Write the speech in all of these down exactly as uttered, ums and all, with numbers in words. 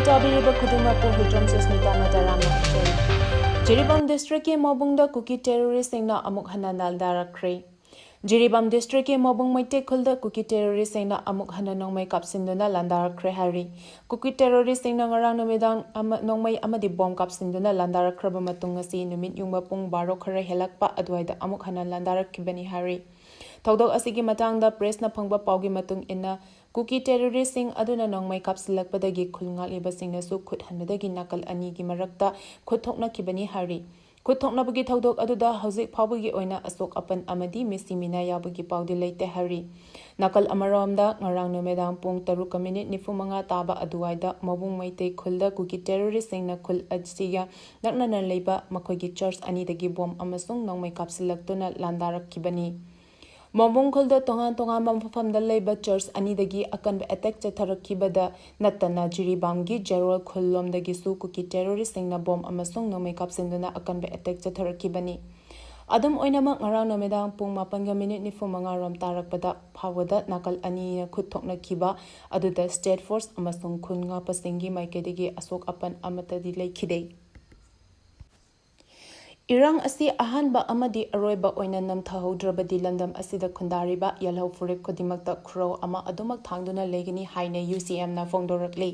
ꯇꯥꯕꯤꯔꯤꯕ ꯈꯨꯗꯤꯡꯃꯛꯄꯨ ꯍꯨꯏꯗ꯭ꯔꯣꯝ ꯁꯨꯁꯃꯤꯇꯥꯅ ꯇꯔꯥꯝꯅ ꯑꯣꯛꯆꯔꯤ꯫ ꯖꯤꯔꯤꯕꯥꯝ ꯗꯤꯁꯇ꯭ꯔꯤꯛꯀꯤ ꯃꯣꯕꯨꯡꯗ ꯀꯨꯀꯤ ꯇꯦꯔꯣꯔꯤꯁꯁꯤꯡꯅ ꯑꯃꯨꯛ ꯍꯟꯅ ꯂꯥꯟꯗꯥꯔꯛꯈ꯭ꯔꯦ꯫ ꯖꯤꯔꯤꯕꯥꯝ ꯗꯤꯁꯇ꯭ꯔꯤꯛꯀꯤ ꯃꯣꯕꯨꯡ ꯃꯩꯇꯩ ꯈꯨꯜꯗ ꯀꯨꯀꯤ ꯇꯦꯔꯣꯔꯤꯁꯁꯤꯡꯅ ꯑꯃꯨꯛ ꯍꯟꯅ ꯅꯣꯡꯃꯩ ꯀꯥꯞꯁꯤꯟꯗꯨꯅ ꯂꯥꯟꯗꯥꯔꯛꯈ꯭ꯔꯦ ꯍꯥꯏꯔꯤ꯫ ꯀꯨꯀꯤ ꯇꯦꯔꯣꯔꯤꯁꯁꯤꯡꯅ ꯉꯔꯥꯡ ꯅꯨꯃꯤꯗꯥꯡ ꯑꯃ, ꯅꯣꯡꯃꯩ ꯑꯃꯗꯤ ꯕꯣꯝ ꯀꯥꯞꯁꯤꯟꯗꯨꯅ ꯂꯥꯟꯗꯥꯔꯛꯈ꯭ꯔꯕ ꯃꯇꯨꯡ ꯉꯁꯤ ꯅꯨꯃꯤꯠ ꯌꯨꯡꯕ ꯄꯨꯡ ꯕꯥꯔꯣ ꯈꯔ ꯍꯦꯜꯂꯛꯄ ꯑꯗꯨꯋꯥꯏꯗ ꯑꯃꯨꯛ ꯍꯟꯅ ꯂꯥꯟꯗꯥꯔꯛꯈꯤꯕꯅꯤ ꯍꯥꯏꯔꯤ꯫ ꯊꯧꯗꯣꯛ ꯑꯁꯤꯒꯤ ꯃꯇꯥꯡꯗ ꯄ꯭ꯔꯦꯁꯅ ꯐꯪꯕ ꯄꯥꯎꯒꯤ ꯃꯇꯨꯡ ꯏꯟꯅ, ꯀꯨꯀꯤ ꯇꯦꯔꯣꯔꯤꯁꯁꯤꯡ ꯑꯗꯨꯅ ꯅꯣꯡꯃꯩ ꯀꯥꯞꯁꯤꯜꯂꯛꯄꯗꯒꯤ ꯈꯨꯜ ꯉꯥꯛꯂꯤꯕꯁꯤꯡꯅꯁꯨ ꯈꯨꯠ ꯍꯟꯕꯗꯒꯤ ꯅꯥꯀꯜ ꯑꯅꯤꯒꯤ ꯃꯔꯛꯇ ꯈꯨꯠ ꯊꯣꯛꯅꯈꯤꯕꯅꯤ ꯍꯥꯏꯔꯤ꯫ ꯈꯨꯠ ꯊꯣꯛꯅꯕꯒꯤ ꯊꯧꯗꯣꯛ ꯑꯗꯨꯗ ꯍꯧꯖꯤꯛ ꯐꯥꯎꯕꯒꯤ ꯑꯣꯏꯅ ꯑꯁꯣꯛ ꯑꯄꯟ ꯑꯃꯗꯤ ꯃꯤꯁꯤ ꯃꯤꯅꯥ ꯌꯥꯎꯕꯒꯤ ꯄꯥꯎꯗꯤ ꯂꯩꯇꯦ ꯍꯥꯏꯔꯤ꯫ ꯅꯥꯀꯜ ꯑꯃꯔꯣꯝꯗ, ꯉꯔꯥꯡ ꯅꯨꯃꯤꯗꯥꯡ ꯄꯨꯡ ꯇꯔꯨꯛꯀ ꯃꯤꯅꯤꯠ ꯅꯤꯐꯨ ꯃꯉꯥ ꯇꯥꯕ ꯑꯗꯨꯋꯥꯏꯗ ꯃꯣꯕꯨꯡ ꯃꯩꯇꯩ ꯈꯨꯜꯗ ꯀꯨꯀꯤ ꯇꯦꯔꯣꯔꯤꯁꯁꯤꯡꯅ ꯈꯨꯜ ꯑꯁꯤꯒ ꯅꯛꯅꯅ ꯂꯩꯕ ꯃꯈꯣꯏꯒꯤ ꯆꯔꯆ ꯑꯅꯤꯗꯒꯤ ꯕꯣꯝ ꯑꯃꯁꯨꯡ ꯅꯣꯡꯃꯩ ꯀꯥꯞꯁꯤꯜꯂꯛꯇꯨꯅ ꯂꯥꯟꯗꯥꯔꯛꯈꯤꯕꯅꯤ꯫ ꯃꯣꯕꯨꯡ ꯈꯨꯜꯗ ꯇꯣꯉꯥꯟ ꯇꯣꯉꯥꯟꯕ ꯃꯐꯝꯗ ꯂꯩꯕ ꯆꯔꯆ ꯑꯅꯤꯗꯒꯤ ꯑꯀꯟꯕ ꯑꯦꯇꯦꯛ ꯆꯠꯊꯔꯛꯈꯤꯕꯗ ꯅꯠꯇꯅ, ꯖꯤꯔꯤꯕꯥꯝꯒꯤ ꯖꯦꯔꯣꯜ ꯈꯨꯜ ꯂꯣꯝꯗꯒꯤꯁꯨ ꯀꯨꯀꯤ ꯇꯦꯔꯣꯔꯤꯁꯁꯤꯡꯅ ꯕꯣꯝ ꯑꯃꯁꯨꯡ ꯅꯣꯡꯃꯩ ꯀꯥꯞꯁꯤꯟꯗꯨꯅ ꯑꯀꯟꯕ ꯑꯦꯇꯦꯛ ꯆꯠꯊꯔꯛꯈꯤꯕꯅꯤ꯫ ꯑꯗꯨꯝ ꯑꯣꯏꯅꯃꯛ, ꯉꯔꯥꯡ ꯅꯨꯃꯤꯗꯥꯡ ꯄꯨꯡ ꯃꯥꯄꯟꯒ ꯃꯤꯅꯤꯠ ꯅꯤꯐꯨ ꯃꯉꯥ ꯔꯣꯝ ꯇꯥꯔꯛꯄꯗ ꯐꯥꯎꯕꯗ ꯅꯥꯀꯜ ꯑꯅꯤꯅ ꯈꯨꯠ ꯊꯣꯛꯅꯈꯤꯕ ꯑꯗꯨꯗ ꯁ꯭ꯇꯦꯠ ꯐꯣꯔꯁ ꯑꯃꯁꯨꯡ ꯈꯨꯟ ꯉꯥꯛꯄꯁꯤꯡꯒꯤ ꯃꯥꯏꯀꯩꯗꯒꯤ ꯑꯁꯣꯛ ꯑꯄꯟ ꯑꯃꯠꯇꯗꯤ ꯂꯩꯈꯤꯗꯦ꯫ ꯏꯔꯥꯡ ꯑꯁꯤ ꯑꯍꯥꯟꯕ ꯑꯃꯗꯤ ꯑꯔꯣꯏꯕ ꯑꯣꯏꯅ ꯅꯝꯊꯍꯧꯗ꯭ꯔꯕꯗꯤ ꯂꯝꯗꯝ ꯑꯁꯤꯗ ꯈꯨꯟꯗꯥꯔꯤꯕ ꯌꯦꯜꯍꯧ ꯐꯨꯔꯨꯞ ꯈꯨꯗꯤꯡꯃꯛꯇ ꯈꯨꯔꯧ ꯑꯃ ꯑꯗꯨꯃꯛ ꯊꯥꯡꯗꯨꯅ ꯂꯩꯒꯅꯤ ꯍꯥꯏꯅ ꯌꯨ ꯁꯤ ꯑꯦꯝꯅ ꯐꯣꯡꯗꯣꯔꯛꯂꯤ꯫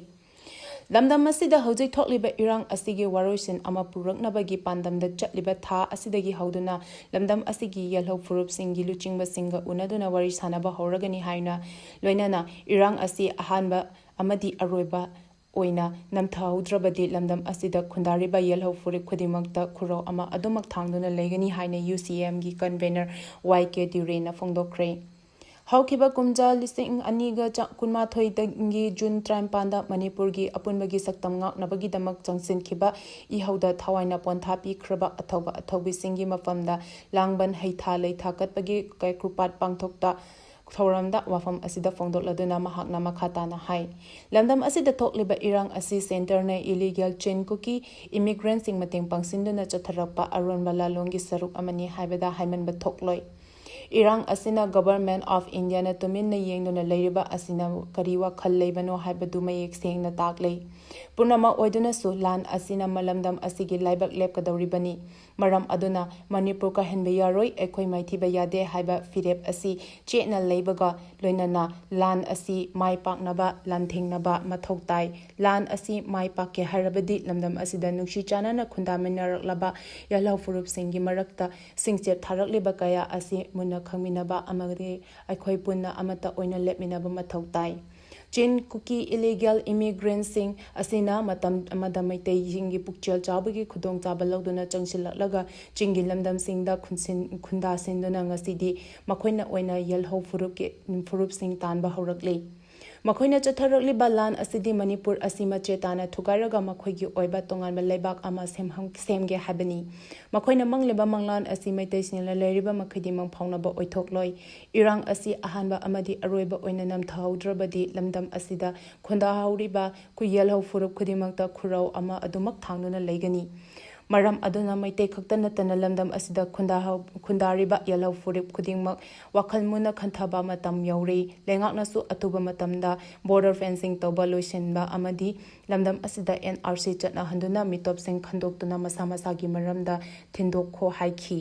ꯂꯝꯗꯝ ꯑꯁꯤꯗ ꯍꯧꯖꯤꯛ ꯊꯣꯛꯂꯤꯕ ꯏꯔꯥꯡ ꯑꯁꯤꯒꯤ ꯋꯥꯔꯣꯏꯁꯤꯟ ꯑꯃ ꯄꯨꯔꯛꯅꯕꯒꯤ ꯄꯥꯟꯗꯝꯗ ꯆꯠꯂꯤꯕ ꯊꯥ ꯑꯁꯤꯗꯒꯤ ꯍꯧꯗꯨꯅ ꯂꯝꯗꯝ ꯑꯁꯤꯒꯤ ꯌꯦꯜꯍꯧ ꯐꯨꯔꯨꯞꯁꯤꯡꯒꯤ ꯂꯨꯆꯤꯡꯕꯁꯤꯡꯒ ꯎꯅꯗꯨꯅ ꯋꯥꯔꯤ ꯁꯥꯟꯅꯕ ꯍꯧꯔꯒꯅꯤ ꯍꯥꯏꯅ, ꯂꯣꯏꯅꯅ ꯏꯔꯥꯡ ꯑꯁꯤ ꯑꯍꯥꯟꯕ ꯑꯃꯗꯤ ꯑꯔꯣꯏꯕ ꯑꯣꯏꯅ ꯅꯝꯊꯍꯧꯗ꯭ꯔꯕꯗꯤ ꯂꯝꯗꯝ ꯑꯁꯤꯗ ꯈꯨꯟꯗꯥꯔꯤꯕ ꯌꯦꯜꯍꯧ ꯐꯨꯔꯨꯞ ꯈꯨꯗꯤꯡꯃꯛꯇ ꯈꯨꯔꯧ ꯑꯃ ꯑꯗꯨꯃꯛ ꯊꯥꯡꯗꯨꯅ ꯂꯩꯒꯅꯤ ꯍꯥꯏꯅ ꯌꯨ ꯁꯤ ꯑꯦꯝꯒꯤ ꯀꯟꯚꯦꯅꯔ ꯋꯥꯏ ꯀꯦ ꯇ꯭ꯌꯨꯔꯦꯅ ꯐꯣꯡꯗꯣꯛꯈ꯭ꯔꯦ꯫ ꯍꯧꯈꯤꯕ ꯀꯨꯝꯖꯥ ꯂꯤꯁꯤꯡ ꯑꯅꯤꯒ ꯀꯨꯟꯃꯥꯊꯣꯏꯗꯒꯤ ꯖꯨꯟ ꯇꯔꯥꯅꯤꯄꯥꯟꯗ ꯃꯅꯤꯄꯨꯔꯒꯤ ꯑꯄꯨꯟꯕꯒꯤ ꯁꯛꯇꯝ ꯉꯥꯛꯅꯕꯒꯤꯗꯃꯛ ꯆꯪꯁꯤꯟꯈꯤꯕ ꯏꯍꯧꯗ ꯊꯋꯥꯏꯅ ꯄꯣꯟꯊꯥ ꯄꯤꯈ꯭ꯔꯕ ꯑꯊꯧꯕ ꯑꯊꯧꯕꯤꯁꯤꯡꯒꯤ ꯃꯐꯝꯗ ꯂꯥꯡꯕꯟ ꯍꯩꯊꯥ ꯂꯩꯊꯥ ꯀꯠꯄꯒꯤ ꯀꯩꯀ꯭ꯔꯨꯄꯥꯠ ꯄꯥꯡꯊꯣꯛꯇ ꯊꯧꯔꯝꯗ ꯋꯥꯐꯝ ꯑꯁꯤꯗ ꯐꯣꯡꯗꯣꯛꯂꯗꯨꯅ ꯃꯍꯥꯛꯅ ꯃꯈꯥ ꯇꯥꯅ ꯍꯥꯏ, ꯂꯝꯗꯝ ꯑꯁꯤꯗ ꯊꯣꯛꯂꯤꯕ ꯏꯔꯥꯡ ꯑꯁꯤ ꯁꯦꯟꯇꯔꯅ ꯏꯂꯤꯒꯦꯜ ꯆꯤꯟ ꯀꯨꯀꯤ ꯏꯃꯤꯒ꯭ꯔꯦꯟꯁꯤꯡ ꯃꯇꯦꯡ ꯄꯥꯡꯁꯤꯟꯗꯨꯅ ꯆꯠꯊꯔꯛꯄ ꯑꯔꯣꯟꯕ ꯂꯥꯂꯣꯡꯒꯤ ꯁꯔꯨꯛ ꯑꯃꯅꯤ ꯍꯥꯏꯕꯗ ꯍꯥꯏꯃꯟꯕ ꯊꯣꯛꯂꯣꯏ꯫ ꯏꯔꯥꯡ ꯑꯁꯤꯅ Government of Indiaꯅ ꯇꯨꯃꯤꯟꯅ ꯌꯦꯡꯗꯨꯅ ꯂꯩꯔꯤꯕ ꯑꯁꯤꯅ ꯀꯔꯤ ꯋꯥꯈꯜ ꯂꯩꯕꯅꯣ ꯍꯥꯏꯕꯗꯨ ꯃꯌꯦꯛ ꯁꯦꯡꯅ ꯇꯥꯛꯂꯦ꯫ ꯄꯨꯝꯅꯃꯛ ꯑꯣꯏꯗꯨꯅꯁꯨ ꯂꯥꯟ ꯑꯁꯤꯅ ꯃꯂꯝꯗꯝ ꯑꯁꯤꯒꯤ ꯂꯥꯏꯕꯛ ꯂꯦꯞꯀꯗꯧꯔꯤꯕꯅꯤ꯫ ꯃꯔꯝ ꯑꯗꯨꯅ ꯃꯅꯤꯄꯨꯔ ꯀꯥꯏꯍꯟꯕ ꯌꯥꯔꯣꯏ, ꯑꯩꯈꯣꯏ ꯃꯥꯏꯊꯤꯕ ꯌꯥꯗꯦ ꯍꯥꯏꯕ ꯐꯤꯔꯦꯞ ꯑꯁꯤ ꯆꯦꯠꯅ ꯂꯩꯕꯒ ꯂꯣꯏꯅꯅ ꯂꯥꯟ ꯑꯁꯤ ꯃꯥꯏ ꯄꯥꯛꯅꯕ ꯂꯥꯟꯊꯦꯡꯅꯕ ꯃꯊꯧ ꯇꯥꯏ꯫ ꯂꯥꯟ ꯑꯁꯤ ꯃꯥꯏ ꯄꯥꯛꯀꯦ ꯍꯥꯏꯔꯕꯗꯤ ꯂꯝꯗꯝ ꯑꯁꯤꯗ ꯅꯨꯡꯁꯤ ꯆꯥꯟꯅꯅ ꯈꯨꯟꯗꯥꯃꯤꯟꯅꯔꯛꯂꯕ ꯌꯦꯜꯍꯧ ꯐꯨꯔꯨꯞꯁꯤꯡꯒꯤ ꯃꯔꯛꯇ ꯁꯤꯡꯆꯦꯞ ꯊꯥꯔꯛꯂꯤꯕ ꯀꯌꯥ ꯑꯁꯤ ꯃꯨꯟꯅ ꯈꯪꯃꯤꯟꯅꯕ ꯑꯃꯗꯤ ꯑꯩꯈꯣꯏ ꯄꯨꯟꯅ ꯑꯃꯠꯇ ꯑꯣꯏꯅ ꯂꯦꯞꯃꯤꯟꯅꯕ ꯃꯊꯧ ꯇꯥꯏ꯫ ꯆꯤꯟ ꯀꯨꯀꯤ illegal immigrantꯁꯤꯡ ꯑꯁꯤꯅ ꯃꯇꯝ ꯑꯃꯗ ꯃꯩꯇꯩꯁꯤꯡꯒꯤ ꯄꯨꯛꯆꯦꯜ ꯆꯥꯎꯕꯒꯤ ꯈꯨꯗꯣꯡꯆꯥꯕ ꯂꯧꯗꯨꯅ ꯆꯪꯁꯤꯜꯂꯛꯂꯒ ꯆꯤꯡꯒꯤ ꯂꯝꯗꯝꯁꯤꯡꯗ ꯈꯨꯟꯁꯤꯟ-, ꯈꯨꯟꯗꯥꯁꯤꯟꯗꯨꯅ ꯉꯁꯤꯗꯤ ꯃꯈꯣꯏꯅ ꯑꯣꯏꯅ ꯌꯦꯜꯍꯧ ꯐꯨꯔꯨꯞꯀꯤ, ꯐꯨꯔꯨꯞꯁꯤꯡ ꯇꯥꯟꯕ ꯍꯧꯔꯛꯂꯤ꯫ ꯃꯈꯣꯏꯅ ꯆꯠꯊꯔꯛꯂꯤꯕ ꯂꯥꯟ ꯑꯁꯤꯗꯤ ꯃꯅꯤꯄꯨꯔ ꯑꯁꯤ ꯃꯆꯦ ꯇꯥꯅ ꯊꯨꯒꯥꯏꯔꯒ ꯃꯈꯣꯏꯒꯤ ꯑꯣꯏꯕ ꯇꯣꯉꯥꯟꯕ ꯂꯩꯕꯥꯛ ꯑꯃ ꯁꯦꯝꯍꯟ-, ꯁꯦꯝꯒꯦ ꯍꯥꯏꯕꯅꯤ꯫ ꯃꯈꯣꯏꯅ ꯃꯪꯂꯤꯕ ꯃꯪꯂꯥꯟ ꯑꯁꯤ ꯃꯩꯇꯩꯁꯤꯡꯅ ꯂꯩꯔꯤꯕ ꯃꯈꯩꯗꯤ ꯃꯪꯐꯥꯎꯅꯕ ꯑꯣꯏꯊꯣꯛꯂꯣꯏ꯫ ꯏꯔꯥꯡ ꯑꯁꯤ ꯑꯍꯥꯟꯕ ꯑꯃꯗꯤ ꯑꯔꯣꯏꯕ ꯑꯣꯏꯅ ꯅꯝꯊꯍꯧꯗ꯭ꯔꯕꯗꯤ ꯂꯝꯗꯝ ꯑꯁꯤꯗ ꯈꯨꯟꯗꯥꯍꯧꯔꯤꯕ ꯈꯨꯌꯦꯜꯍꯧ ꯐꯨꯔꯨꯞ ꯈꯨꯗꯤꯡꯃꯛꯇ ꯈꯨꯔꯧ ꯑꯃ ꯑꯗꯨꯃꯛ ꯊꯥꯡꯗꯨꯅ ꯂꯩꯒꯅꯤ꯫ ꯃꯔꯝ ꯑꯗꯨꯅ ꯃꯩꯇꯩ ꯈꯛꯇ ꯅꯠꯇꯅ ꯂꯝꯗꯝ ꯑꯁꯤꯗ ꯈꯨꯟꯗꯥꯍꯧ-, ꯈꯨꯟꯗꯥꯔꯤꯕ ꯌꯦꯜꯍꯧ ꯐꯨꯔꯨꯞ ꯈꯨꯗꯤꯡꯃꯛ ꯋꯥꯈꯜ ꯃꯨꯟꯅ ꯈꯟꯊꯕ ꯃꯇꯝ ꯌꯧꯔꯦ꯫ ꯂꯩꯉꯥꯛꯅꯁꯨ ꯑꯊꯨꯕ ꯃꯇꯝꯗ border fencing ꯇꯧꯕ ꯂꯣꯏꯁꯤꯟꯕ ꯑꯃꯗꯤ ꯂꯝꯗꯝ ꯑꯁꯤꯗ NRC ꯆꯠꯅꯍꯟꯗꯨꯅ ꯃꯤꯇꯣꯞꯁꯤꯡ ꯈꯟꯗꯣꯛꯇꯨꯅ ꯃꯁꯥ ꯃꯁꯥꯒꯤ ꯃꯔꯝꯗ ꯊꯤꯟꯗꯣꯛꯈꯣ ꯍꯥꯏꯈꯤ꯫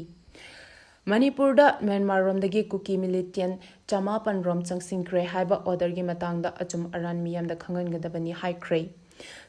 ꯃꯅꯤꯄꯨꯔꯗ ꯃ꯭ꯌꯥꯟꯃꯥꯔꯔꯣꯝꯗꯒꯤ ꯀꯨꯀꯤ militant ꯆꯃꯥꯄꯟ ꯔꯣꯝ ꯆꯪꯁꯤꯟꯈ꯭ꯔꯦ ꯍꯥꯏꯕ orderꯒꯤ ꯃꯇꯥꯡꯗ ꯑꯆꯨꯝ ꯑꯔꯥꯟ ꯃꯤꯌꯥꯝꯗ ꯈꯪꯍꯟꯒꯗꯕꯅꯤ ꯍꯥꯏꯈ꯭ꯔꯦ꯫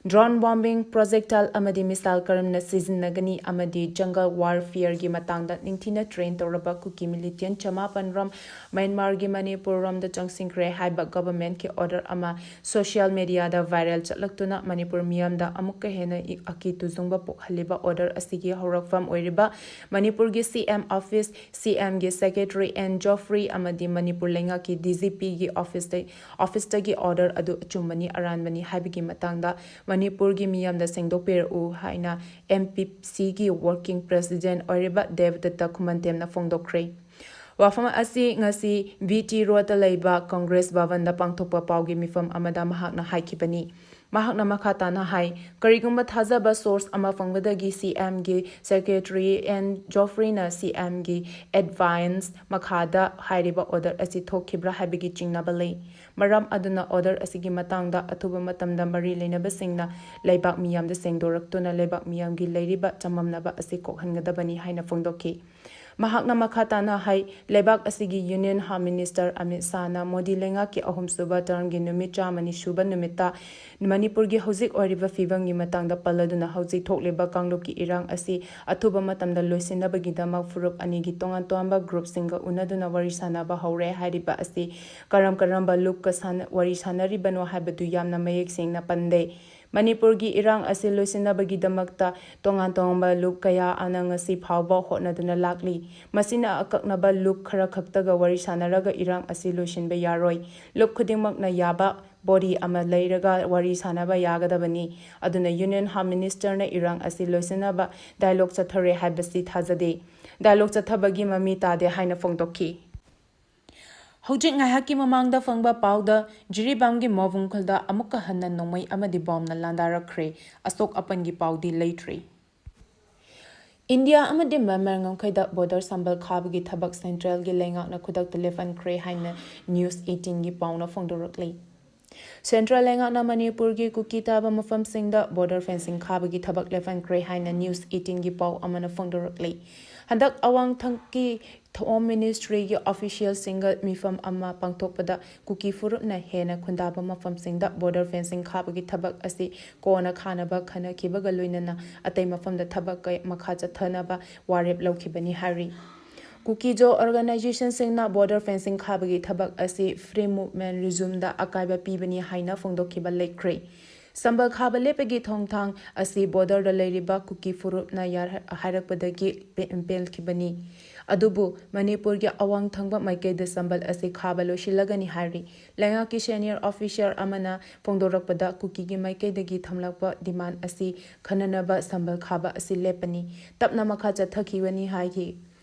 Drone bombing, projectile ꯑꯃꯗꯤ missile ꯀꯔꯝꯅ ꯁꯤꯖꯤꯟꯅꯒꯅꯤ ꯑꯃꯗꯤ jungle warfareꯒꯤ ꯃꯇꯥꯡꯗ ꯅꯤꯡꯊꯤꯅ train ꯇꯧꯔꯕ ꯀꯨꯀꯤ militant ꯆꯃꯥꯄꯟ ꯔꯣꯝ ꯃ꯭ꯌꯥꯟꯃꯥꯔꯒꯤ ꯃꯅꯤꯄꯨꯔ ꯔꯣꯝꯗ ꯆꯪꯁꯤꯟꯈ꯭ꯔꯦ ꯍꯥꯏꯕ governmentꯀꯤ order ꯑꯃ social mediaꯗ viral ꯆꯠꯂꯛꯇꯨꯅ ꯃꯅꯤꯄꯨꯔ ꯃꯤꯌꯥꯝꯗ ꯑꯃꯨꯛꯀ ꯍꯦꯟꯅ ꯏ-, ꯑꯀꯤ ꯇꯨꯖꯨꯡꯕ ꯄꯣꯛꯍꯜꯂꯤꯕ order ꯑꯁꯤꯒꯤ ꯍꯧꯔꯛꯐꯝ ꯑꯣꯏꯔꯤꯕ ꯃꯅꯤꯄꯨꯔꯒꯤ CM office, CMꯒꯤ secretary N Geoffrey ꯑꯃꯗꯤ ꯃꯅꯤꯄꯨꯔ ꯂꯩꯉꯥꯛꯀꯤ DGPꯒꯤ officeꯇ officeꯇꯒꯤ order ꯑꯗꯨ ꯑꯆꯨꯝꯕꯅꯤ ꯑꯔꯥꯟꯕꯅꯤ ꯍꯥꯏꯕꯒꯤ ꯃꯇꯥꯡꯗ ꯃꯅꯤꯄꯨꯔꯒꯤ ꯃꯤꯌꯥꯝꯗ ꯁꯦꯡꯗꯣꯛꯄꯤꯔꯛꯎ ꯍꯥꯏꯅ MPCꯒꯤ working president ꯑꯣꯏꯔꯤꯕ ꯗꯦꯕꯗꯠꯇ ꯈꯨꯃꯟꯇꯦꯝꯅ ꯐꯣꯡꯗꯣꯛꯈ꯭ꯔꯦ꯫ ꯋꯥꯐꯝ ꯑꯁꯤ ꯉꯁꯤ BT Roadꯇ ꯂꯩꯕ Congress Bhavanꯗ ꯄꯥꯡꯊꯣꯛꯄ ꯄꯥꯎꯒꯤ ꯃꯤꯐꯝ ꯑꯃꯗ ꯃꯍꯥꯛꯅ ꯍꯥꯏꯈꯤꯕꯅꯤ꯫ ꯃꯍꯥꯛꯅ ꯃꯈꯥ ꯇꯥꯅ ꯍꯥꯏ, ꯀꯔꯤꯒꯨꯝꯕ ꯊꯥꯖꯕ source ꯑꯃ ꯐꯪꯕꯗꯒꯤ C M ꯒꯤ secretary Ann Geoffrey ꯅ C M ꯒꯤ advice ꯃꯈꯥꯗ ꯍꯥꯏꯔꯤꯕ order ꯑꯁꯤ ꯊꯣꯛꯈꯤꯕ꯭ꯔꯥ ꯍꯥꯏꯕꯒꯤ ꯆꯤꯡꯅꯕ ꯂꯩ꯫ ꯃꯔꯝ ꯑꯗꯨꯅ order ꯑꯁꯤꯒꯤ ꯃꯇꯥꯡꯗ ꯑꯊꯨꯕ ꯃꯇꯝꯗ ꯃꯔꯤ ꯂꯩꯅꯕꯁꯤꯡꯅ ꯂꯩꯕꯥꯛ ꯃꯤꯌꯥꯝꯗ ꯁꯦꯡꯗꯣꯔꯛꯇꯨꯅ ꯂꯩꯕꯥꯛ ꯃꯤꯌꯥꯝꯒꯤ ꯂꯩꯔꯤꯕ ꯆꯃꯝꯅꯕ ꯑꯁꯤ ꯀꯣꯛꯍꯟꯒꯗꯕꯅꯤ ꯍꯥꯏꯅ ꯐꯣꯡꯗꯣꯛꯈꯤ꯫ ꯃꯍꯥꯛꯅ ꯃꯈꯥ ꯇꯥꯅ ꯍꯥꯏ, ꯂꯩꯕꯥꯛ ꯑꯁꯤꯒꯤ Union Home Minister Amit ꯁꯥꯍꯅ Modi ꯂꯩꯉꯥꯛꯀꯤ ꯑꯍꯨꯝꯁꯨꯕ term ꯒꯤ ꯅꯨꯃꯤꯠ ꯆꯥꯝꯃꯅꯤ ꯁꯨꯕ ꯅꯨꯃꯤꯠꯇ ꯃꯅꯤꯄꯨꯔꯒꯤ ꯍꯧꯖꯤꯛ ꯑꯣꯏꯔꯤꯕ ꯐꯤꯕꯝꯒꯤ ꯃꯇꯥꯡꯗ ꯄꯜꯂꯗꯨꯅ ꯍꯧꯖꯤꯛ ꯊꯣꯛꯂꯤꯕ ꯀꯥꯡꯂꯨꯞꯀꯤ ꯏꯔꯥꯡ ꯑꯁꯤ ꯑꯊꯨꯕ ꯃꯇꯝꯗ ꯂꯣꯏꯁꯤꯟꯅꯕꯒꯤꯗꯃꯛ ꯐꯨꯔꯨꯞ ꯑꯅꯤꯒꯤ ꯇꯣꯉꯥꯟ ꯇꯣꯉꯥꯟꯕ group ꯁꯤꯡꯒ ꯎꯅꯗꯨꯅ ꯋꯥꯔꯤ ꯁꯥꯅꯕ ꯍꯧꯔꯦ꯫ ꯍꯥꯏꯔꯤꯕ ꯑꯁꯤ ꯀꯔꯝ ꯀꯔꯝꯕ ꯂꯨꯞꯀ ꯁꯥꯟꯅ-, ꯋꯥꯔꯤ ꯁꯥꯅꯔꯤꯕꯅꯣ ꯍꯥꯏꯕꯗꯨ ꯌꯥꯝꯅ ꯃꯌꯦꯛ ꯁꯦꯡꯅ ꯄꯟꯗꯦ꯫ ꯃꯅꯤꯄꯨꯔꯒꯤ ꯏꯔꯥꯡ ꯑꯁꯤ ꯂꯣꯏꯁꯤꯟꯅꯕꯒꯤꯗꯃꯛꯇ ꯇꯣꯉꯥꯟ ꯇꯣꯉꯥꯟꯕ ꯂꯨꯞ ꯀꯌꯥ ꯑꯃꯅ ꯉꯁꯤ ꯐꯥꯎꯕ ꯍꯣꯠꯅꯗꯨꯅ ꯂꯥꯛꯂꯤ꯫ ꯃꯁꯤꯅ ꯑꯀꯛꯅꯕ ꯂꯨꯞ ꯈꯔ ꯈꯛꯇꯒ ꯋꯥꯔꯤ ꯁꯥꯅꯔꯒ ꯏꯔꯥꯡ ꯑꯁꯤ ꯂꯣꯏꯁꯤꯟꯕ ꯌꯥꯔꯣꯏ꯫ ꯂꯨꯞ ꯈꯨꯗꯤꯡꯃꯛꯅ ꯌꯥꯕ body ꯑꯃ ꯂꯩꯔꯒ ꯋꯥꯔꯤ ꯁꯥꯅꯕ ꯌꯥꯒꯗꯕꯅꯤ꯫ ꯑꯗꯨꯅ Union Home Minister ꯅ ꯏꯔꯥꯡ ꯑꯁꯤ ꯂꯣꯏꯁꯤꯟꯅꯕ dialogue ꯆꯠꯊꯔꯦ ꯍꯥꯏꯕꯁꯤ ꯊꯥꯖꯗꯦ꯫ Dialogue ꯆꯠꯊꯕꯒꯤ ꯃꯃꯤ ꯇꯥꯗꯦ ꯍꯥꯏꯅ ꯐꯣꯡꯗꯣꯛꯈꯤ꯫ ꯍꯧꯖꯤꯛ ꯉꯥꯏꯍꯥꯛꯀꯤ ꯃꯃꯥꯡꯗ ꯐꯪꯕ ꯄꯥꯎꯗ ꯖꯤꯔꯤꯕꯥꯝꯒꯤ ꯃꯣꯕꯨꯡ ꯈꯨꯜꯗ ꯑꯃꯨꯛꯀ ꯍꯟꯅ ꯅꯣꯡꯃꯩ ꯑꯃꯗꯤ bomb ꯅ ꯂꯥꯟꯗꯥꯔꯛꯈ꯭ꯔꯦ꯫ ꯑꯁꯣꯛ ꯑꯄꯟꯒꯤ ꯄꯥꯎꯗꯤ ꯂꯩꯇ꯭ꯔꯤ꯫ ꯏꯟꯗꯤꯌꯥ ꯑꯃꯗꯤ ꯃ꯭ꯌꯥꯟꯃꯥꯔ ꯉꯝꯈꯩꯗ border ꯁꯝꯕꯜ ꯈꯥꯕꯒꯤ ꯊꯕꯛ central ꯒꯤ ꯂꯩꯉꯥꯛꯅ ꯈꯨꯗꯛꯇ ꯂꯦꯞꯍꯟꯈ꯭ꯔꯦ ꯍꯥꯏꯅ News eighteen ꯒꯤ ꯄꯥꯎꯅ ꯐꯣꯡꯗꯣꯔꯛꯂꯤ꯫ Central ꯂꯩꯉꯥꯛꯅ ꯃꯅꯤꯄꯨꯔꯒꯤ ꯀꯨꯀꯤ ꯇꯥꯕ ꯃꯐꯝꯁꯤꯡꯗ border fencing ꯈꯥꯕꯒꯤ ꯊꯕꯛ ꯂꯦꯞꯍꯟꯈ꯭ꯔꯦ ꯍꯥꯏꯅ News eighteen ꯒꯤ ꯄꯥꯎ ꯑꯃꯅ ꯐꯣꯡꯗꯣꯔꯛꯂꯤ꯫ ꯍꯟꯗꯛ ꯑꯋꯥꯡ ꯊꯪꯒꯤ Home Ministry ꯒꯤ official ꯁꯤꯡꯒ ꯃꯤꯐꯝ ꯑꯃ ꯄꯥꯡꯊꯣꯛꯄꯗ ꯀꯨꯀꯤ ꯐꯨꯔꯨꯞꯅ ꯍꯦꯟꯅ ꯈꯨꯟꯗꯥꯕ ꯃꯐꯝꯁꯤꯡꯗ border fencing ꯈꯥꯕꯒꯤ ꯊꯕꯛ ꯑꯁꯤ ꯀꯣꯟꯅ ꯈꯥꯅꯕ ꯈꯟꯅꯈꯤꯕꯒ ꯂꯣꯏꯅꯅ ꯑꯇꯩ ꯃꯐꯝꯗ ꯊꯕꯛ ꯀꯌꯥ ꯃꯈꯥ ꯆꯠꯊꯅꯕ ꯋꯥꯔꯦꯞ ꯂꯧꯈꯤꯕꯅꯤ ꯍꯥꯏꯔꯤ꯫ ꯀꯨꯀꯤꯖꯣ organization ꯁꯤꯡꯅ border fencing ꯈꯥꯕꯒꯤ ꯊꯕꯛ ꯑꯁꯤ free movement regime ꯗ ꯑꯀꯥꯏꯕ ꯄꯤꯕꯅꯤ ꯍꯥꯏꯅ ꯐꯣꯡꯗꯣꯛꯈꯤꯕ ꯂꯩꯈ꯭ꯔꯦ꯫ ꯁꯝꯕꯜ ꯈꯥꯕ ꯂꯦꯞꯄꯒꯤ ꯊꯣꯡꯊꯥꯡ ꯑꯁꯤ border ꯗ ꯂꯩꯔꯤꯕ ꯀꯨꯀꯤ ꯐꯨꯔꯨꯞꯅ ꯌꯥꯔ-, ꯍꯥꯏꯔꯛꯄꯗꯒꯤ ꯄꯦ-, ꯄꯦꯜꯈꯤꯕꯅꯤ꯫ ꯑꯗꯨꯕꯨ ꯃꯅꯤꯄꯨꯔꯒꯤ ꯑꯋꯥꯡ ꯊꯪꯕ ꯃꯥꯏꯀꯩꯗ ꯁꯝꯕꯜ ꯑꯁꯤ ꯈꯥꯕ ꯂꯣꯏꯁꯤꯜꯂꯒꯅꯤ ꯍꯥꯏꯔꯤ꯫ ꯂꯩꯉꯥꯛꯀꯤ senior officer ꯑꯃꯅ ꯐꯣꯡꯗꯣꯔꯛꯄꯗ ꯀꯨꯀꯤꯒꯤ ꯃꯥꯏꯀꯩꯗꯒꯤ ꯊꯝꯂꯛꯄ demand ꯑꯁꯤ ꯈꯟꯅꯅꯕ ꯁꯝꯕꯜ ꯈꯥꯕ ꯑꯁꯤ ꯂꯦꯞꯄꯅꯤ꯫ ꯇꯞꯅ ꯃꯈꯥ ꯆꯠꯊꯈꯤꯕꯅꯤ ꯍꯥꯏꯈꯤ꯫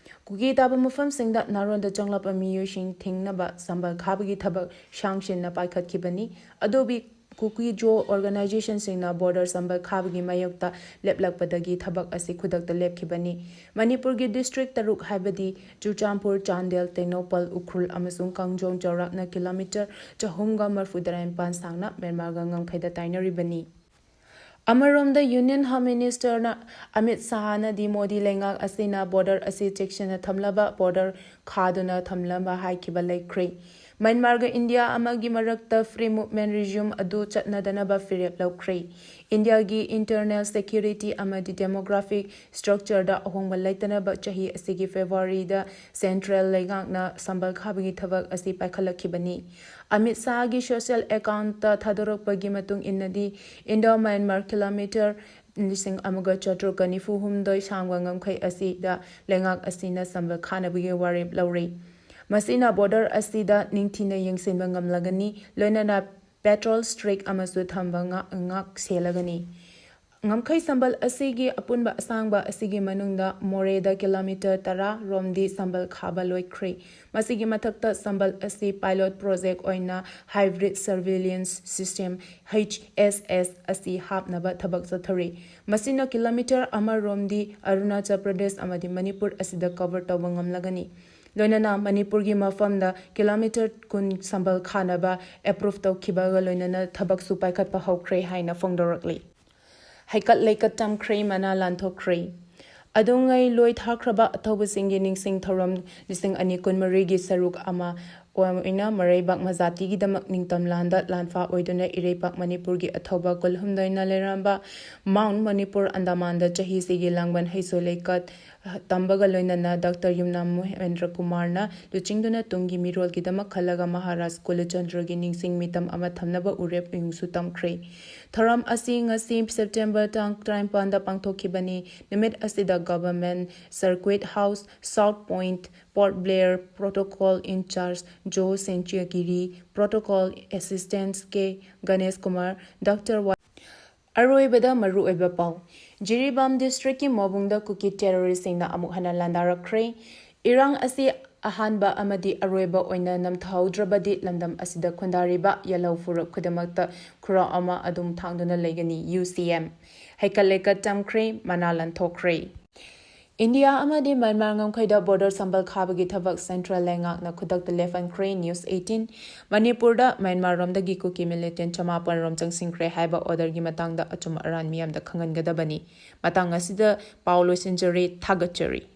ꯀꯨꯀꯤ ꯇꯥꯕ ꯃꯐꯝꯁꯤꯡꯗ ꯅꯥꯔꯣꯟꯗ ꯆꯪꯂꯛꯄ ꯃꯤꯑꯣꯏꯁꯤꯡ ꯊꯤꯡꯅꯕ ꯁꯝꯕꯜ ꯈꯥꯕꯒꯤ ꯊꯕꯛ ꯁꯥꯡꯁꯤꯟꯅ ꯄꯥꯏꯈꯠꯈꯤꯕꯅꯤ꯫ ꯑꯗꯨꯕꯨ ꯀꯨꯀꯤ ꯖꯣ ꯑꯣꯔꯒꯅꯥꯏꯖꯦꯁꯟꯁꯤꯡꯅ ꯕꯣꯔꯗꯔ ꯁꯝꯕꯜ ꯈꯥꯕꯒꯤ ꯃꯥꯌꯣꯛꯇ ꯂꯦꯞꯂꯛꯄꯗꯒꯤ ꯊꯕꯛ ꯑꯁꯤ ꯈꯨꯗꯛꯇ ꯂꯦꯞꯈꯤꯕꯅꯤ꯫ ꯃꯅꯤꯄꯨꯔꯒꯤ ꯗꯤꯁꯇ꯭ꯔꯤꯛ ꯇꯔꯨꯛ ꯍꯥꯏꯕꯗꯤ ꯆꯨꯔꯆꯥꯟꯄꯨꯔ, ꯆꯥꯟꯗꯦꯜ, ꯇꯦꯡꯅꯧꯄꯜ, ꯎꯈ꯭ꯔꯨꯜ ꯑꯃꯁꯨꯡ ꯀꯥꯡꯖꯣꯡ ꯆꯥꯎꯔꯥꯛꯅ ꯀꯤꯂꯣꯃꯤꯇꯔ ꯆꯍꯨꯝꯒ ꯃꯔꯐꯨ ꯇꯔꯥꯅꯤꯄꯥꯟ ꯁꯥꯡꯅ ꯃ꯭ꯌꯥꯟꯃꯥꯔꯒ ꯉꯝꯈꯩꯗ ꯇꯥꯏꯅꯔꯤꯕꯅꯤ꯫ ꯑꯃꯔꯣꯝꯗ, ꯌꯨꯅꯤꯌꯟ ꯍꯣꯝ ꯃꯤꯅꯤꯁꯇꯔꯅ ꯑꯃꯤꯠ ꯁꯥꯍꯅꯗꯤ ꯃꯣꯗꯤ ꯂꯩꯉꯥꯛ ꯑꯁꯤꯅ ꯕꯣꯔꯗꯔ ꯑꯁꯤ ꯆꯦꯛꯁꯤꯟꯅ ꯊꯝꯂꯕ, ꯕꯣꯔꯗꯔ ꯈꯥꯗꯨꯅ ꯊꯝꯂꯕ ꯍꯥꯏꯈꯤꯕ ꯂꯩꯈ꯭ꯔꯦ꯫ ꯃ꯭ꯌꯥꯟꯃꯥꯔꯒ ꯏꯟꯗꯤꯌꯥ ꯑꯃꯒꯤ ꯃꯔꯛꯇ ꯐ꯭ꯔꯤ ꯃꯨꯚꯃꯦꯟ ꯔꯤꯖ꯭ꯌꯨꯝ ꯑꯗꯨ ꯆꯠꯅꯗꯅꯕ ꯐꯤꯔꯦꯞ ꯂꯧꯈ꯭ꯔꯦ꯫ ꯏꯟꯗꯤꯌꯥꯒꯤ ꯏꯟꯇꯔꯅꯦꯜ ꯁꯦꯀ꯭ꯌꯨꯔꯤꯇꯤ ꯑꯃꯗꯤ ꯗꯦꯃꯣꯒ꯭ꯔꯥꯐꯤꯛ ꯁ꯭ꯇ꯭ꯔꯛꯆꯔꯗ ꯑꯍꯣꯡꯕ ꯂꯩꯇꯅꯕ ꯆꯍꯤ ꯑꯁꯤꯒꯤ ꯐꯦꯕ꯭ꯔꯨꯋꯥꯔꯤꯗ ꯁꯦꯟꯇ꯭ꯔꯦꯜ ꯂꯩꯉꯥꯛꯅ ꯁꯝꯕꯜ ꯈꯥꯕꯒꯤ ꯊꯕꯛ ꯑꯁꯤ ꯄꯥꯏꯈꯠꯂꯛꯈꯤꯕꯅꯤ꯫ ꯑꯃꯤꯠ ꯁꯥꯍꯒꯤ ꯁꯣꯁꯤꯌꯦꯜ ꯑꯦꯀꯥꯎꯟꯠꯇ ꯊꯥꯗꯣꯔꯛꯄꯒꯤ ꯃꯇꯨꯡ ꯏꯟꯅꯗꯤ, ꯏꯟꯗꯣ ꯃ꯭ꯌꯥꯟꯃꯥꯔ ꯀꯤꯂꯣꯃꯤꯇꯔ ꯂꯤꯁꯤꯡ ꯑꯃꯒ ꯆꯥꯇ꯭ꯔꯨꯛꯀ ꯅꯤꯐꯨ ꯍꯨꯝꯗꯣꯏ ꯁꯥꯡꯕ ꯉꯝꯈꯩ ꯑꯁꯤꯗ ꯂꯩꯉꯥꯛ ꯑꯁꯤꯅ ꯁꯝꯕꯜ ꯈꯥꯅꯕꯒꯤ ꯋꯥꯔꯦꯞ ꯂꯧꯔꯤ꯫ ꯃꯁꯤꯅ ꯕꯣꯔꯗꯔ ꯑꯁꯤꯗ ꯅꯤꯡꯊꯤꯅ ꯌꯦꯡꯁꯤꯟꯕ ꯉꯝꯂꯒꯅꯤ, ꯂꯣꯏꯅꯅ ꯄꯦꯇ꯭ꯔꯣꯜ ꯁ꯭ꯇ꯭ꯔꯤꯛ ꯑꯃꯁꯨ ꯊꯝꯕ ꯉꯥꯛ-, ꯉꯥꯛ ꯁꯦꯜꯂꯒꯅꯤ꯫ ꯉꯝꯈꯩ ꯁꯝꯕꯜ ꯑꯁꯤꯒꯤ ꯑꯄꯨꯟꯕ ꯑꯁꯥꯡꯕ ꯑꯁꯤꯒꯤ ꯃꯅꯨꯡꯗ ꯃꯣꯔꯦꯗ ꯀꯤꯂꯣꯃꯤꯇꯔ ꯇꯔꯥ ꯔꯣꯝꯗꯤ ꯁꯝꯕꯜ ꯈꯥꯕ ꯂꯣꯏꯈ꯭ꯔꯦ꯫ ꯃꯁꯤꯒꯤ ꯃꯊꯛꯇ ꯁꯝꯕꯜ ꯑꯁꯤ ꯄꯥꯏꯂꯣꯠ ꯄ꯭ꯔꯣꯖꯦꯛ ꯑꯣꯏꯅ ꯍꯥꯏꯕ꯭ꯔꯤꯗ ꯁꯔꯚꯤꯂꯦꯟꯁ ꯁꯤꯁꯇꯦꯝ, ꯍꯩꯆ ꯑꯦꯁ ꯑꯦꯁ, ꯑꯁꯤ ꯍꯥꯞꯅꯕ ꯊꯕꯛ ꯆꯠꯊꯔꯤ꯫ ꯃꯁꯤꯅ ꯀꯤꯂꯣꯃꯤꯇꯔ ꯑꯃ ꯔꯣꯝꯗꯤ ꯑꯔꯨꯅꯥꯆꯜ ꯄ꯭ꯔꯗꯦꯁ ꯑꯃꯗꯤ ꯃꯅꯤꯄꯨꯔ ꯑꯁꯤꯗ ꯀꯚꯔ ꯇꯧꯕ ꯉꯝꯂꯒꯅꯤ꯫ ꯂꯣꯏꯅꯅ ꯃꯅꯤꯄꯨꯔꯒꯤ ꯃꯐꯝꯗ ꯀꯤꯂꯣꯃꯤꯇꯔ ꯀꯨꯟ ꯁꯝꯕꯜ ꯈꯥꯅꯕ ꯑꯦꯄ꯭ꯔꯨꯚ ꯇꯧꯈꯤꯕꯒ ꯂꯣꯏꯅꯅ ꯊꯕꯛꯁꯨ ꯄꯥꯏꯈꯠꯄ ꯍꯧꯈ꯭ꯔꯦ ꯍꯥꯏꯅ ꯐꯣꯡꯗꯣꯔꯛꯂꯤ꯫ ꯍꯩꯀꯠ ꯂꯩꯀꯠ ꯇꯝꯈ꯭ꯔꯦ, ꯃꯅꯥ ꯂꯥꯟꯊꯣꯛꯈ꯭ꯔꯦ꯫ ꯑꯗꯨꯉꯩ ꯂꯣꯏ ꯊꯥꯈ꯭ꯔꯕ ꯑꯊꯧꯕꯁꯤꯡꯒꯤ ꯅꯤꯡꯁꯤꯡ ꯊꯧꯔꯝ ꯂꯤꯁꯤꯡ ꯑꯅꯤ ꯀꯨꯟꯃꯔꯤꯒꯤ ꯁꯔꯨꯛ ꯑꯃ ꯑꯣꯏꯅ ꯃꯔꯩꯕꯥꯛ ꯃꯖꯥꯇꯤꯒꯤꯗꯃꯛ ꯅꯤꯡꯇꯝ ꯂꯥꯟꯗ ꯂꯥꯟꯐꯥ ꯑꯣꯏꯗꯨꯅ ꯏꯔꯩꯄꯥꯛ ꯃꯅꯤꯄꯨꯔꯒꯤ ꯑꯊꯧꯕ ꯀꯨꯜꯍꯨꯝꯗꯣꯏꯅ ꯂꯩꯔꯝꯕ ꯃꯥꯎꯟꯠ ꯃꯅꯤꯄꯨꯔ ꯑꯟꯗꯥꯃꯥꯟꯗ ꯆꯍꯤꯁꯤꯒꯤ ꯂꯥꯡꯕꯟ ꯍꯩꯁꯣꯏ ꯂꯩꯀꯠ ꯇꯝꯕꯒ ꯂꯣꯏꯅꯅ ꯗꯥꯛꯇꯔ ꯌꯨꯝꯅꯥꯝ ꯃꯣꯍꯦꯟꯗ꯭ꯔ ꯀꯨꯃꯥꯔꯅ ꯂꯨꯆꯤꯡꯗꯨꯅ ꯇꯨꯡꯒꯤ ꯃꯤꯔꯣꯜꯒꯤꯗꯃꯛ ꯈꯜꯂꯒ ꯃꯍꯥꯔꯥꯖ ꯀꯨꯂꯆꯟꯗ꯭ꯔꯒꯤ ꯅꯤꯡꯁꯤꯡ ꯃꯤꯇꯝ ꯑꯃ ꯊꯝꯅꯕ ꯎꯔꯦꯞ ꯎꯌꯨꯡꯁꯨ ꯇꯝꯈ꯭ꯔꯦ꯫ ꯊꯧꯔꯝ ꯑꯁꯤ ꯉꯁꯤ ꯁꯦꯞꯇꯦꯝꯕꯔ ꯇꯥꯡ ꯇꯔꯥꯅꯤꯄꯥꯟꯗ ꯄꯥꯡꯊꯣꯛꯈꯤꯕꯅꯤ꯫ ꯅꯨꯃꯤꯠ ꯑꯁꯤꯗ government circuit house, south point, Port Blair, protocol in charge ꯖꯣ ꯁꯦꯟꯆꯤꯌꯥꯒꯤꯔꯤ, protocol assistant K Ganesh Kumar, doctor Y ꯑꯔꯣꯏꯕꯗ ꯃꯔꯨꯑꯣꯏꯕ ꯄꯥꯎ꯫ ꯖꯤꯔꯤꯕꯥꯝ ꯗꯤꯁꯇ꯭ꯔꯤꯛꯀꯤ ꯃꯣꯕꯨꯡꯗ ꯀꯨꯀꯤ ꯇꯦꯔꯣꯔꯤꯁꯁꯤꯡꯅ ꯑꯃꯨꯛ ꯍꯟꯅ ꯂꯥꯟꯗꯥꯔꯛꯈ꯭ꯔꯦ꯫ ꯏꯔꯥꯡ ꯑꯁꯤ ꯑꯍꯥꯟꯕ ꯑꯃꯗꯤ ꯑꯔꯣꯏꯕ ꯑꯣꯏꯅ ꯅꯝꯊꯍꯧꯗ꯭ꯔꯕꯗꯤ ꯂꯝꯗꯝ ꯑꯁꯤꯗ ꯈꯨꯟꯗꯥꯔꯤꯕ ꯌꯦꯜꯍꯧ ꯐꯨꯔꯨꯞ ꯈꯨꯗꯤꯡꯃꯛꯇ ꯈꯨꯔꯥꯎ ꯑꯃ ꯑꯗꯨꯝ ꯊꯥꯡꯗꯨꯅ ꯂꯩꯒꯅꯤ, ꯌꯨ ꯁꯤ ꯑꯦꯝ꯫ ꯍꯩꯀꯠ ꯂꯩꯀꯠ ꯇꯝꯈ꯭ꯔꯦ, ꯃꯅꯥ ꯂꯟꯊꯣꯛꯈ꯭ꯔꯦ꯫ ꯏꯟꯗꯤꯌꯥ ꯑꯃꯗꯤ ꯃ꯭ꯌꯥꯟꯃꯥꯔ ꯉꯝꯈꯩꯗ ꯕꯣꯔꯗꯔ ꯁꯝꯕꯜ ꯈꯥꯕꯒꯤ ꯊꯕꯛ ꯁꯦꯟꯇ꯭ꯔꯦꯜ ꯂꯩꯉꯥꯛꯅ ꯈꯨꯗꯛꯇ ꯂꯦꯞꯍꯟꯈ꯭ꯔꯦ, ꯅ꯭ꯌꯨꯁ ꯑꯩꯠꯇꯤꯟ꯫ ꯃꯅꯤꯄꯨꯔꯗ ꯃ꯭ꯌꯥꯟꯃꯥꯔꯔꯣꯝꯗꯒꯤ ꯀꯨꯀꯤ ꯃꯤꯂꯤꯇꯦꯟ ꯆꯃꯥꯄꯟ ꯔꯣꯝ ꯆꯪꯁꯤꯟꯈ꯭ꯔꯦ ꯍꯥꯏꯕ ꯑꯣꯔꯗꯔꯒꯤ ꯃꯇꯥꯡꯗ ꯑꯆꯨꯝ ꯑꯔꯥꯟ ꯃꯤꯌꯥꯝꯗ ꯈꯪꯍꯟꯒꯗꯕꯅꯤ꯫ ꯃꯇꯥꯡ ꯑꯁꯤꯗ ꯄꯥꯎ ꯂꯣꯏꯁꯤꯟꯖꯔꯦ꯫ ꯊꯥꯒꯠꯆꯔꯤ꯫